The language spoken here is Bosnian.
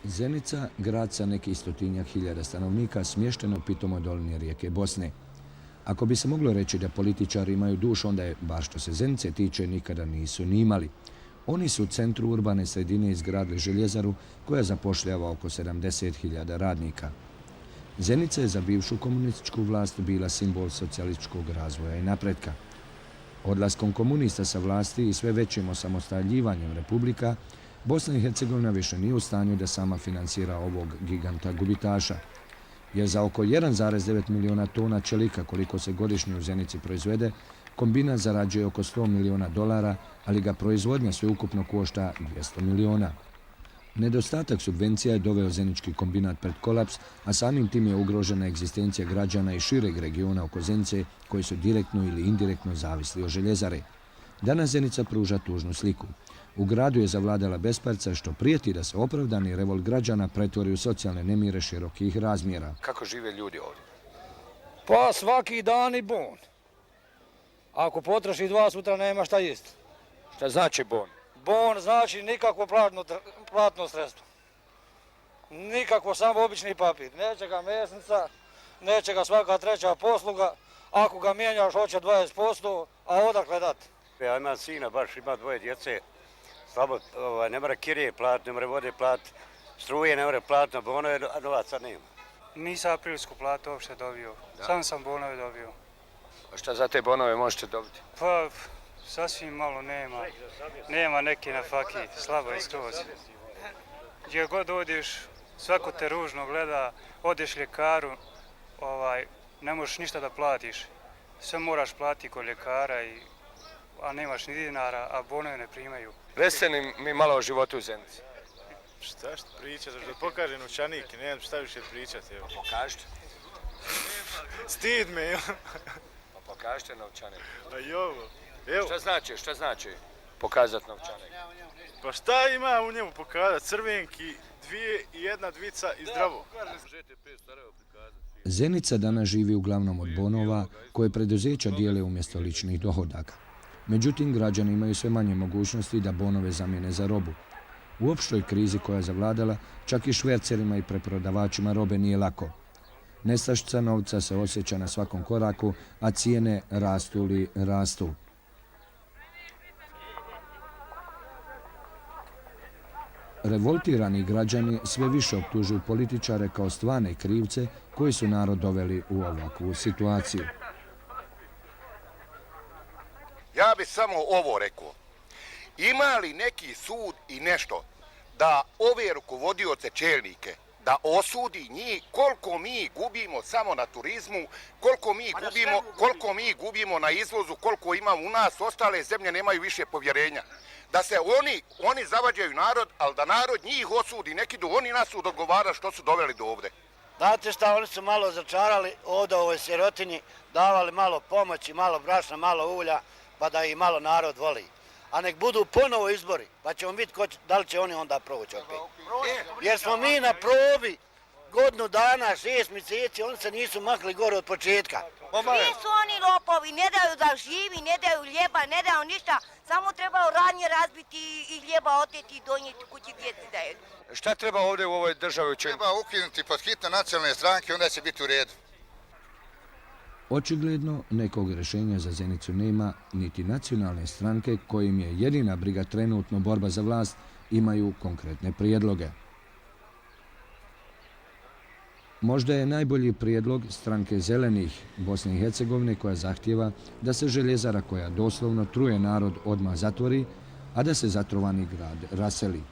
Zenica, grad sa nekih 100.000 stanovnika, smješteno u pitomoj dolini rijeke Bosne. Ako bi se moglo reći da političari imaju dušu, onda je, bar što se Zenice tiče, nikada nisu ni imali. Oni su u centru urbane sredine izgradili željezaru koja zapošljava oko 70.000 radnika. Zenica je za bivšu komunističku vlast bila simbol socijalističkog razvoja i napretka. Odlaskom komunista sa vlasti i sve većim osamostaljivanjem republika, Bosna i Hercegovina više nije u stanju da sama finansira ovog giganta gubitaša. Jer za oko 1,9 milijuna tona čelika koliko se godišnje u Zenici proizvede, kombinat zarađuje oko $100 milijuna, ali ga proizvodnja sveukupno košta 200 milijuna. Nedostatak subvencija je doveo zenički kombinat pred kolaps, a samim tim je ugrožena egzistencija građana i šireg regiona oko Zenice koji su direktno ili indirektno zavisli od željezare. Danas Zenica pruža tužnu sliku. U gradu je zavladala besparca što prijeti da se opravdani revolt građana pretvori u socijalne nemire širokih razmjera. Kako žive ljudi ovdje? Pa svaki dan i bon. Ako potroši 2, sutra nema šta jesti. Šta znači bon? Bon znači nikakvo platno sredstvo. Nikakvo, samo obični papir. Neće ga mesnica, neće ga svaka treća posluga. Ako ga mijenjaš, hoće 20%, a odakle dati? Ja imam sina, baš ima 2 djece. Slabo, ne mora kirije platiti, ne mora vode platiti, struje ne mora platiti, na bonove, a novaca nema. Nisam aprilsku platu uopšte dobio, sam sam bonove dobio. A šta za te bonove možete dobiti? Pa, sasvim malo nema neki na fakit, slabo je skroz. Gdje god odiš, svako te ružno gleda, odeš ljekaru, ne možeš ništa da platiš. Sve moraš platiti kod ljekara, a nemaš ni dinara, a bonove ne primaju. Recite mi malo o životu u Zenici. Šta pričati, da pokaže novčanik, ne znam šta više pričati. Pa pokažite. Stid me. Pa pokažite novčanik. Pa i ovo. Šta znači pokazati novčanik? Pa šta ima u njemu pokazati? Crvenki, 2 i 1 dvica i zdravo. Zenica danas živi uglavnom od bonova koje preduzeća dijele umjesto ličnih dohodaka. Međutim, građani imaju sve manje mogućnosti da bonove zamijene za robu. U opštoj krizi koja je zavladala, čak i švercerima i preprodavačima robe nije lako. Nestašica novca se osjeća na svakom koraku, a cijene rastu li rastu. Revoltirani građani sve više optužuju političare kao stvarne krivce koji su narod doveli u ovakvu situaciju. Ja bih samo ovo rekao. Ima li neki sud i nešto da ove rukovodioce čelnike, da osudi njih koliko mi gubimo samo na turizmu, koliko mi gubimo na izvozu, koliko ima u nas, ostale zemlje nemaju više povjerenja. Da se oni zavađaju narod, ali da narod njih osudi, neki do oni nas odgovara što su doveli do ovde. Znate šta, oni su malo začarali ovdje u ovoj sirotinji, davali malo pomoći, malo brašna, malo ulja, pa da ih malo narod voli. A nek budu ponovo izbori, pa ćemo vidjeti da li će oni onda proći opet. Jer smo mi na probi godinu dana, 6 mjeseci, oni se nisu makli gore od početka. Svi su oni lopovi, ne daju da živi, ne daju ljeba, ne daju ništa, samo treba radnje razbiti i ljeba oteti i donijeti kući djeci da jedu. Šta treba ovdje u ovoj državi učiniti? Treba ukinuti pod hitno nacionalne stranke, onda će biti u redu. Očigledno nekog rješenja za Zenicu nema, niti nacionalne stranke kojim je jedina briga trenutno borba za vlast imaju konkretne prijedloge. Možda je najbolji prijedlog stranke Zelenih Bosne i Hercegovine koja zahtijeva da se željezara koja doslovno truje narod odmah zatvori, a da se zatrovani grad raseli.